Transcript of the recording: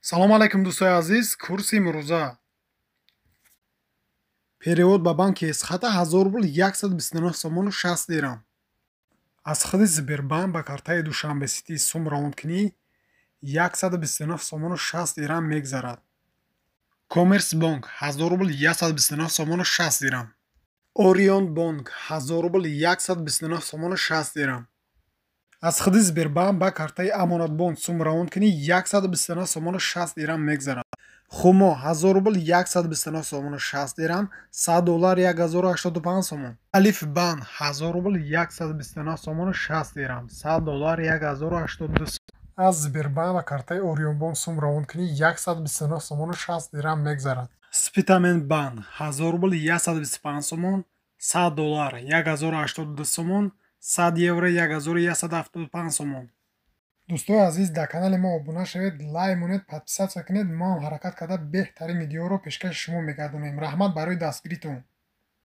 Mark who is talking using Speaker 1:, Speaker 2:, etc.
Speaker 1: Салом алайкум, дӯстои азиз. Курси имрӯза: перевод ба банки Эсхата 1000 рубл 129 сомону 60 дирам. Аз худи Сбербанк ба картаи Душанбе Сити сум равонкунӣ 129 сомону 60 дирам мегзарад. Коммерсбонк 1000 рубл 129 сомону 60 дирам. Орион Бонк 1000 рубл 129 сомону 60 дирам. Аз худи Сбербанк ба картаи Амонатбонк сум равонкунӣ 129 сомону 60 дирам мегзарад. Хумо 1000 рубл 129 сомону 60 дирам, 100 доллар 1085 сомон. Алиф Банк 1000 рубл 129 сомону 60 дирам, 100 доллар 1082 сомон. Аз Сбербанк ба картаи Ориёнбонк сум равонкунӣ 129 сомону 60 дирам мегзарад. Спитамен Банк 1000 рубл 125 сомон, 100 доллар 1082 сомон, 100 евро 1175 сомон. Дӯстои азиз, дар канали мо обуна шавед, лайк монед, подписаться кунед. Мо ҳам ҳаракат карда, беҳтарин видеоро пешкаши шумо мегардонем. Раҳмат барои дастгиритон.